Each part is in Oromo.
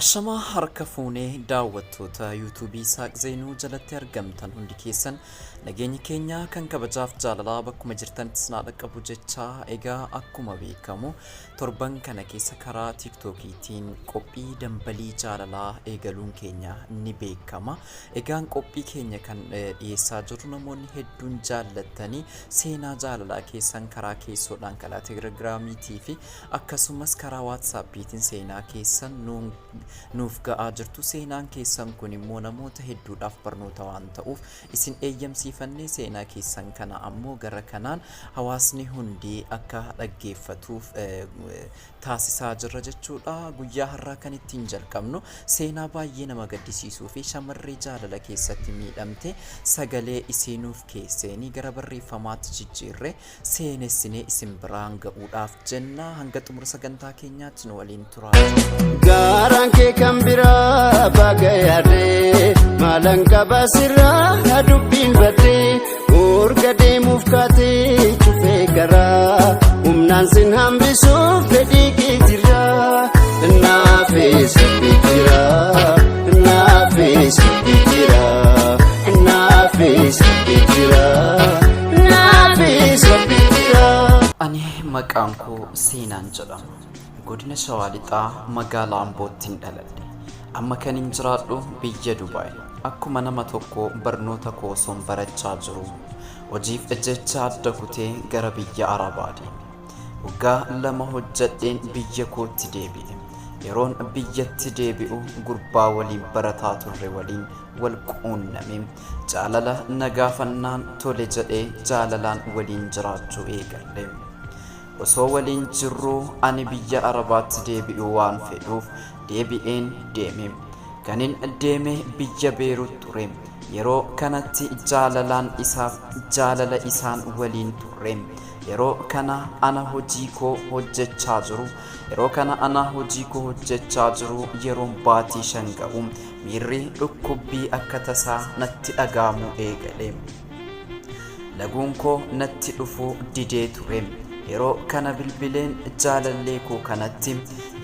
Ashamaa harka fuunee daawwattoota yuutuubii Saaq Zeenuu jalatti argamtan hundi keessan nageenyi keenya kan kabajaaf jaalalaa bakkuma jirtanitti isin haa dhaqqabu jechaa egaa akkuma beekamu torban kana keessa karaa tiiktookiitiin qophii dambalii jaalalaa eegaluun keenya ni beekama. Egaan qophii keenya kan dhiyeessaa jirru namoonni hedduun jaallattanii seenaa jaalalaa keessan karaa keessoodhaan karaa telegiraamiitii fi akkasumas karaa waatsaappiitiin seenaa keessan nuuf ga'aa jirtu. Seenaan keessan kun immoo namoota hedduudhaaf barnoota waan ta'uuf isin eeyyamsiifannee seenaa keessan kana ammoo gara kanaan hawaasni hundi akka dhaggeeffatuuf taasisaa jirra jechuudha. Guyyaa har'aa kan ittiin jalqabnu seenaa baay'ee nama gaddisiisuu fi shamarree jaalala keessatti miidhamte sagalee isii nuuf keesseenii gara barreeffamaatti jijjiirre seenessinee isin biraan ga'uudhaaf jenna. Hanga xumura sagantaa keenyaatti nu waliin turaa. Gaaraan kee kan biraa baga yaadee maalan qaba sirraa dubbiin badee urga deemuuf kaatee cufee karaa humnaan sin hambisuuf fedhii kee jira naafis rabbi jira naafis rabbi jira naafis rabbi jira naafis rabbi jira. Ani maqaan koo Seenaan jedhama. Godina Shawaa Lixaa magaalaa Amboottiin dhaladhe. Amma kanin jiraadhu biyya Dubaay. Akkuma nama tokkoo barnoota koo osoon barachaa jiruu hojiif jecha adda kutee gara biyya Arabaa deeme. Waggaa 2 hojjedheen biyya kootti deebi'e. Yeroon biyyatti deebi'u gurbaa waliin barataa turre waliin wal quunname. Jaalala na gaafannaan tole jedhee jaalalaan waliin jiraachuu eegalle. Osoo waliin jirruu ani biyya Arabaatti deebi'uu waan fedhuuf deebi'een deeme. Kanin deeme biyya Beerut ture. Yeroo kanatti jaalalaan isaaf jaalala isaan waliin turre. Yeroo kana ana hojii koo hojjechaa jiru. Yeroo kana ana hojii koo hojjechaa jiru yeroon baatii 5 ga'u miirri dhukkubbii akka tasaa natti dhaga'amuu eegale. Laguun koo natti dhufuu didee ture. Yeroo kana bilbileen jaalallee koo kanatti,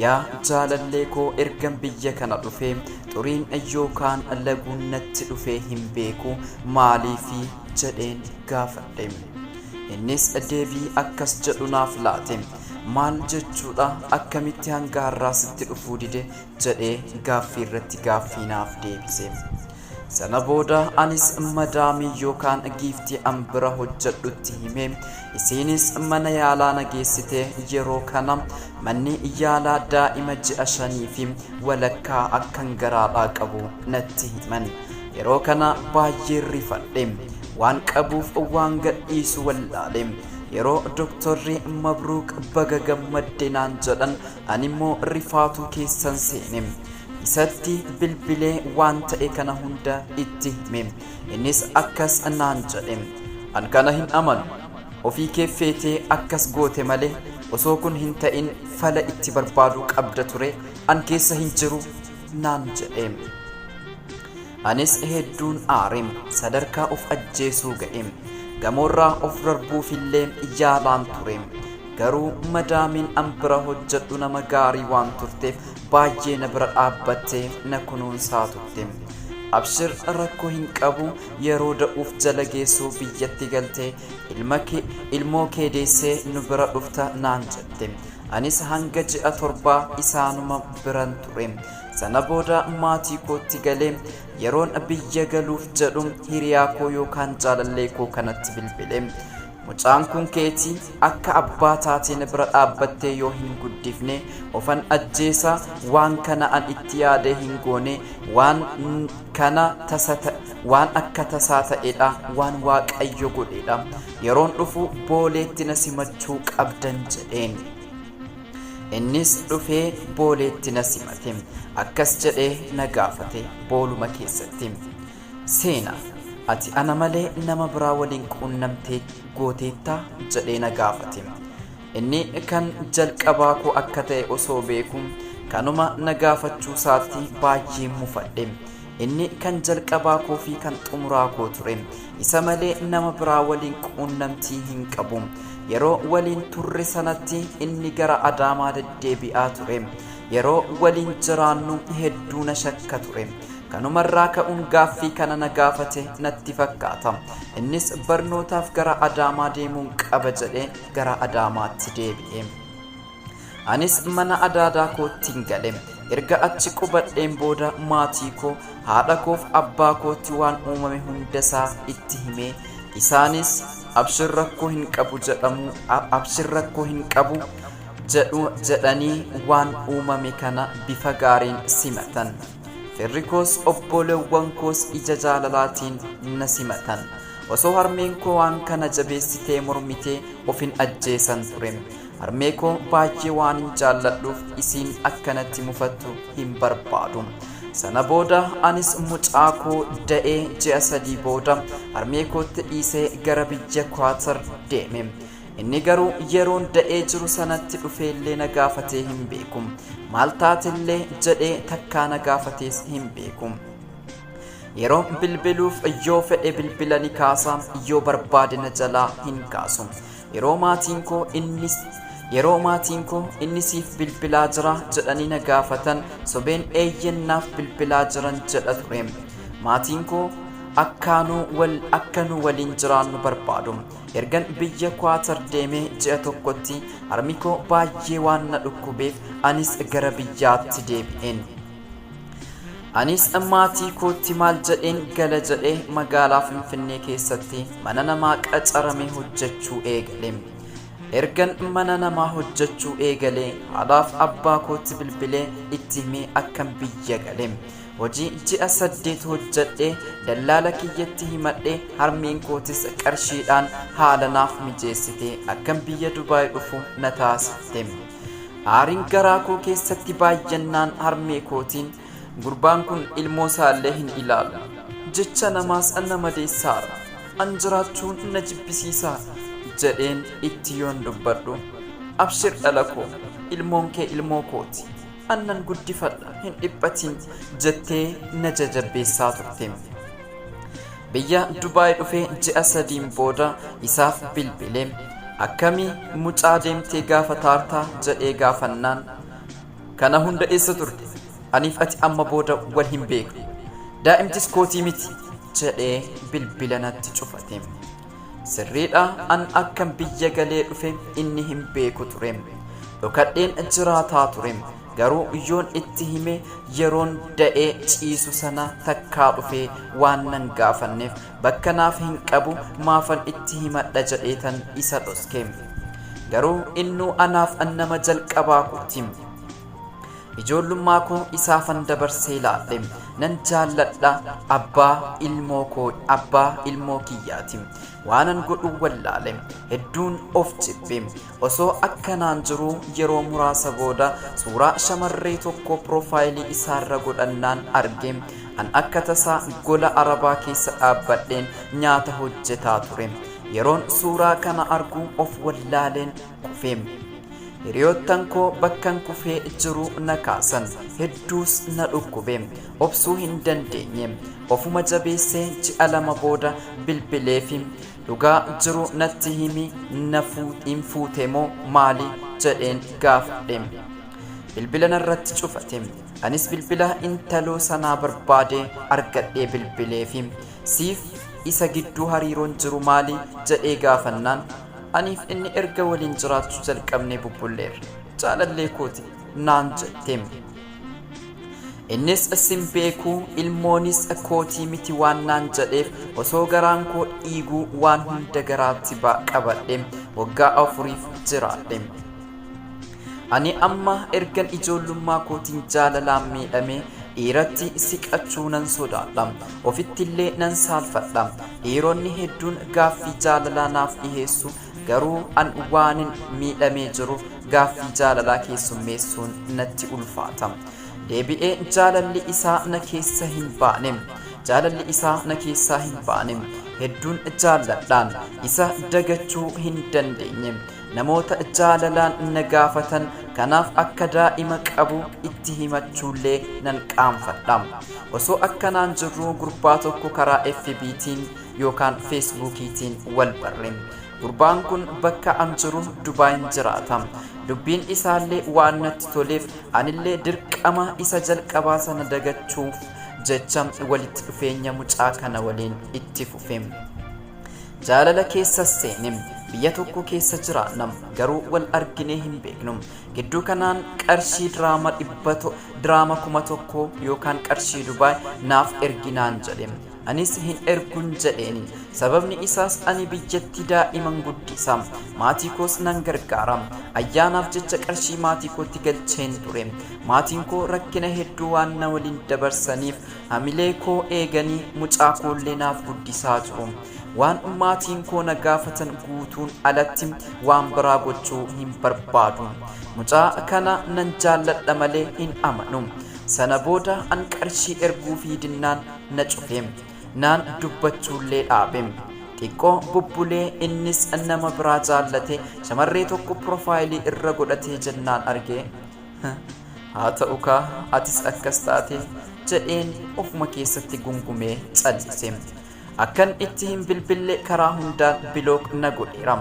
Yaa jaalallee koo ergan biyya kana dhufee xuriin yookaan laguun natti dhufee hin beeku maaliifi jedheen gaafadhe. Innis deebii akkas jedhu naaf laate. Maal jechuudha akkamitti hanga har'aa sitti dhufuu dide jedhee gaaffii irratti gaaffii naaf deebise. Sana booda anis madaamii yookaan giiftii an bira hojjedhutti hime. Isiinis mana yaalaa na geessite. Yeroo kana manni yaalaa daa'ima ji'a shanii fi walakkaa akkan garaadhaa qabu natti himan. Yeroo kana baay'een rifadhe. Waan qabuuf waan gadhiisu wallaale. Yeroo doktorri mabruuk baga gammadde naan jedhan animmoo rifaatuu keessan seene. Isatti bilbilee waan ta'e kana hunda itti hime. Innis akkas naan jedhe. An kana hin amanu. Ofii kee feetee akkas goote malee osoo kun hin ta'in fala itti barbaaduu qabda ture an keessa hin jiru naan jedhe. Anis hedduun aare. Sadarkaa of ajjeesuu ga'e. Gamoorraa of darbuufillee yaalaan ture. Garuu madaamiin an bira hojjedhu nama gaarii waan turteef baay'ee na bira dhaabbattee na kunuunsaa turte. Abshir rakkoo hin qabu yeroo da'uuf jala geessuu biyyatti galtee ilma kee ilmoo kee deessee nu bira dhufta naan jette. Anis hanga ji'a torbaa isaanuma biran ture. Sana booda maatii kootti galee yeroon biyya galuuf jedhu hiriyaa koo yookaan jaalallee koo kanatti bilbile. Mucaan kun keeti akka abbaa taatee na bira dhaabbattee yoo hin guddifne ofan ajjeesa waan kana an itti yaadee hin goone waan kana tasa waan akka tasaa ta'edha waan waaqayyo godhedha yeroon dhufu booleetti na simachuu qabdan jedheen. Innis dhufee booleetti na simate akkas jedhee na gaafate booluma keessatti. Seena, ati ana malee nama biraa waliin quunnamtee gooteettaa? jedhee na gaafate. Inni kan jalqabaa koo akka ta'e osoo beekuu kanuma na gaafachuusaatti baay'een mufadhe. Inni kan jalqabaa koo fi kan xumuraa koo ture. Isa malee nama biraa waliin quunnamtii hin qabu. Yeroo waliin turre sanatti inni gara Adaamaa deddeebi'aa ture. Yeroo waliin jiraannu hedduu na shakka ture. Kanumarraa ka'uun gaaffii kana na gaafate natti fakkaata. Innis barnootaaf gara Adaamaa deemuun qaba jedhee gara Adaamaatti deebi'e. Anis mana adaadaa koottiin gale. Erga achi qubadheen booda maatii koo, haadha koof abbaa kootti waan uumame hundasaa itti himee isaanis abshir rakkoo hin qabu jedhamu abshir rakkoo hin qabu jedhu jedhanii waan uumame kana bifa gaariin simatan. Firri koos obboleewwan koos ija jaalalaatiin na simatan. Osoo harmeen koo waan kana jabeessitee mormitee ofin ajjeesan ture. Harmee koo baay'ee waanin jaalladhuuf isiin akkanatti mufattu hin barbaadu. Sana booda anis mucaa koo da'ee ji'a 3 booda harmee kootti dhiisee gara biyya Kwaatar deeme. Inni garuu yeroon da'ee jiru sanatti dhufeellee na gaafatee hin beeku. Maal taatellee jedhee takkaa na gaafatees hin beeku. Yeroo bilbiluuf yoo fedhe bilbila ni kaasa, yoo barbaade na jalaa hin kaasu. Yeroo maatiin koo inni Yeroo maatiin koo inni siif bilbilaa jira jedhanii na gaafatan sobeen eeyyen naaf bilbilaa jiran jedha ture. Maatiin koo akkaanuu wal akka nu waliin jiraannu barbaadu. Ergan biyya Kwaatar deemee ji'a tokkotti harmi koo baay'ee waan na dhukkubeef anis gara biyyaatti deebi'een. Anis maatii kootti maal jedheen gala jedhee magaalaa Finfinnee keessatti mana namaa qacaramee hojjechuu eegale. Ergan mana namaa hojjechuu eegalee haadhaaf abbaa kootti bilbilee itti himee akkan biyya gale. Hojii ji'a 8 hojjedhee dallaala kiyyatti himadhee harmeen kootis qarshiidhaan haala naaf mijeessitee akkan biyya Dubaay dhufu na taasifte. Aariin garaa koo keessatti baay'annaan harmee kootiin gurbaan kun ilmoo isaallee hin ilaalu. Jecha namaas na madeessaara. An jiraachuun na jibbisiisa jedheen itti yoon dubbadhu. Abshir dhala koo, ilmoon kee ilmoo kooti. An nan guddifadha hin dhiphatin jettee na jajabbeessaa turte. Biyya Dubaay dhufee ji'a sadiin booda isaaf bilbile. Akkami mucaa deemtee gaafataarta jedhee gaafannaan kana hunda eessa turte? Aniif ati amma booda wal hin beeknu. Daa'imtis kootii miti jedhee bilbila natti cufate. Sirriidha an akkan biyya galee dhufe inni hin beeku ture. Dhokadheen jiraataa ture. Garuu yoon itti hime yeroon da'ee ciisu sana takkaa dhufee waan nan gaafanneef bakka naaf hin qabu maafan itti himadha jedheetan isa dhoske. Garuu innuu anaaf nama jalqabaa kooti. Ijoollummaa koo isaafan dabarsee laadhe. Nan jaalladha abbaa ilmoo koo abbaa ilmoo kiyyaati. Waanan godhu wallaale. Hedduun of jibbe. Osoo akkanaan jiruu yeroo muraasa booda suuraa shamarree tokkoo piroofaayilii isaarra godhannaan arge. An akka tasaa gola Arabaa keessa dhaabbadheen nyaata hojjetaa ture. Yeroon suuraa kana argu of wallaaleen kufe. Hiriyoottan koo bakkan kufee jiru na kaasan. Hedduus na dhukkube. Obsuu hin dandeenye. Ofuma jabeessee ji'a 2 booda bilbileefi. Dhugaa jiru natti himi na hin fuute moo maali jedheen gaafadhe. Bilbila narratti cufate. Anis bilbila intaloo sanaa barbaadee argadhee bilbileefi. Siif isa gidduu hariiroon jiru maali jedhee gaafannaan aniif inni erga waliin jiraachuu jalqabnee bubbulleerra. Jaalallee kooti naan jette. Innis sin beeku ilmoonis kootii miti waan naan jedheef osoo garaan koo dhiiguu waan hunda garaatti qabadhe waggaa afuriif jiraadhe. Ani amma ergan ijoollummaa kootiin jaalalaan miidhamee dhiiratti siqachuu nan sodaadha. Ofittillee nan saalfadha. Dhiironni hedduun gaaffii jaalalaa naaf dhiheessu garuu an waanin miidhamee jiruuf gaaffii jaalalaa keessummeessuun natti ulfaata. Deebi'ee jaalalli isaa na keessa hin baane. Jaalalli isaa na keessaa hin baane. Hedduun jaalladhaan isa dagachuu hin dandeenye. Namoota jaalalaan na gaafatan kanaaf akka daa'ima qabu itti himachuullee nan qaanfadha. Osoo akkanaan jirruu gurbaa tokko karaa FBtiin yookaan Feesbuukiitiin wal barre. Gurbaan kun bakka an jiru Dubaayin jiraata. Dubbiin isaallee waan natti toleef anillee dirqama isa jalqabaa sana dagachuuf jecha walitti dhufeenya mucaa kana waliin itti fufe. Jaalala keessas seene. Biyya tokko keessa jiraanna, garuu wal arginee hin beeknu. Gidduu kanaan qarshii diraama dhibba diraama 1000 yookaan qarshii Dubaay naaf ergi naan jedhe. Anis hin ergun jedheeni. Sababni isaas ani biyyatti daa'iman guddisa. Maatii koos nan gargaara. Ayyaanaaf jecha qarshii maatii kootti galcheen ture. Maatiin koo rakkina hedduu waan na waliin dabarsaniif hamilee koo eeganii mucaa koollee naaf guddisaa jiru. Waan maatiin koo na gaafatan guutuun alatti waan biraa gochuu hin barbaadu. Mucaa kana nan jaalladha malee hin amanu. Sana booda an qarshii erguufii dinnaan na cufe. Naan dubbachuullee dhaabe. Xiqqoo bubbulee innis nama biraa jaallate shamarree tokko piroofaayilii irra godhatee jennaan arge. Haa ta'u kaa atis akkas taate jedheen ofuma keessatti gungumee callise. Akkan itti hin bilbille karaa hundaan bilook na godheera.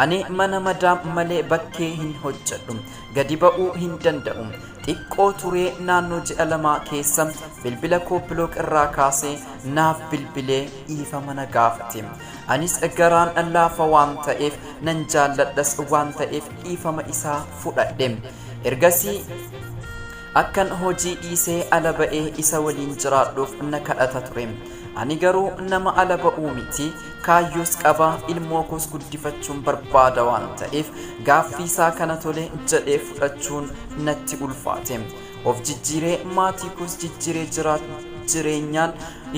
Ani mana madaam malee bakkee hin hojjedhu. Gadi ba'uu hin danda'u. Xiqqoo turee naannoo ji'a lamaa keessa bilbila koo bilook irraa kaasee naaf bilbilee dhiifama na gaafate. Anis garaan laafa waan ta'eef nan jaalladhas waan ta'eef dhiifama isaa fudhadhe. Ergasii Akkan hojii dhiisee ala ba'ee isa waliin jiraadhuuf na kadhata ture. Ani garuu nama ala ba'uu miti, kaayyoos qaba, ilmoo koos guddifachuun barbaada waan ta'eef gaaffiisaa kana tole jedhee fudhachuun natti ulfaate. Of jijjiiree maatii koos jijjiiree jireenyaan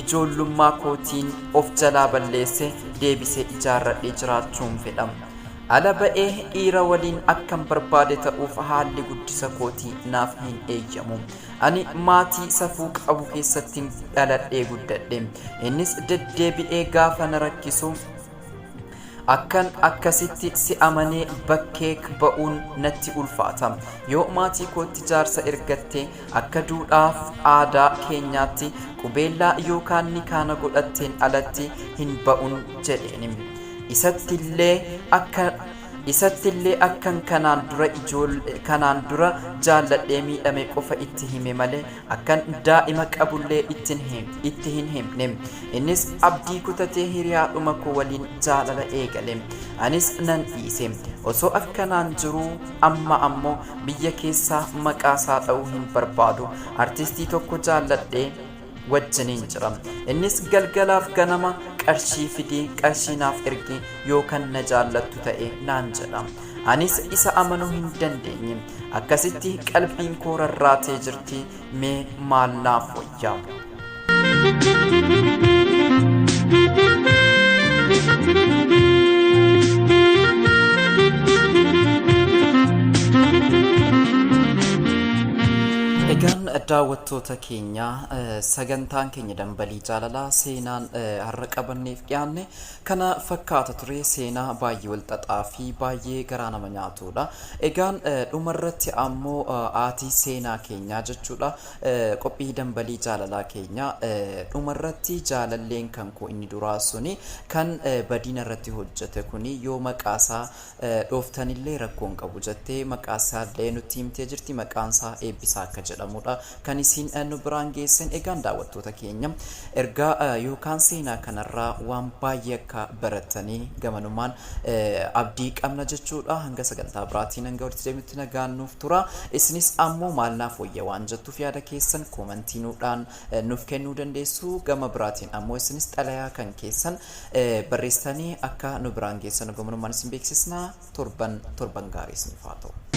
ijoollummaa kootiin of jalaa balleesse deebisee ijaarradhee jiraachuun fedha. Ala ba'ee dhiira waliin akkan barbaade ta'uuf haalli guddisa kootii naaf hin eeyyamu. Ani maatii safuu qabu keessattin dhaladhee guddadhe. Innis deddeebi'ee gaafa na rakkisu akkan akkasitti si amanee bakkee ba'uun natti ulfaata. Yoo maatii kootti jaarsa ergatte akka duudhaaf aadaa keenyaatti qubeellaa yookaan nikaa na godhatteen alatti hin ba'un jedheeni. Isattillee akka isattillee akkan kanaan dura ijoollee kanaan dura jaalladhee miidhame qofa itti hime malee akkan daa'ima qabullee itti hin himne. Innis abdii kutatee hiriyaadhuma koo waliin jaalala eegale. Anis nan dhiise. Osoo akkanaan jiruu amma ammoo biyya keessaa maqaa isaa dha'uu hin barbaadu. Artistii tokko jaalladhee wajjiniin jira. Innis galgalaaf ganama qarshii fidi, qarshii naaf ergi yoo kan na jaallattu ta'e naan jedha. Anis isa amanuu hin dandeenye. Akkasitti qalbiin koo rarraatee jirti mee maal naaf wayya? Egaan daawwattoota keenya sagantaan keenya dambalii jaalalaa seenaan har'a qabanneef dhiyaanne kana fakkaata ture seenaa baay'ee wal xaxaa fi baay'ee garaa nama nyaatudha. Egaan dhumarratti ammoo aatii seenaa keenyaa jechuudha qophii dambalii jaalalaa keenya dhumarratti jaalalleen kan koo inni duraa suni kan badiina irratti hojjete kuni yoo maqaasaa Dhooftanillee rakkoo hin qabu jettee maqaa isaallee nutti himtee jirti. Maqaan isaa Eebbisaa akka jedhamudha kan isiin nu biraan geessen. Egaan daawwattoota keenya ergaa yookaan seenaa kanarraa waan baay'ee akka barattanii gamanumaan abdii qabna jechuudha. Hanga sagantaa biraatiin hanga walitti deebinutti nagaan nuuf tura. Isinis ammoo maal naaf wayya waan jettuuf yaada keessan koomantii nuudhaan nuuf kennuu dandeessu. Gama biraatiin ammoo isinis xalayaa kan keessan barreessitanii akka nu biraan geessanu gamanummaan isin beeksisna. Torban torban gaarii isiniif haa ta'u.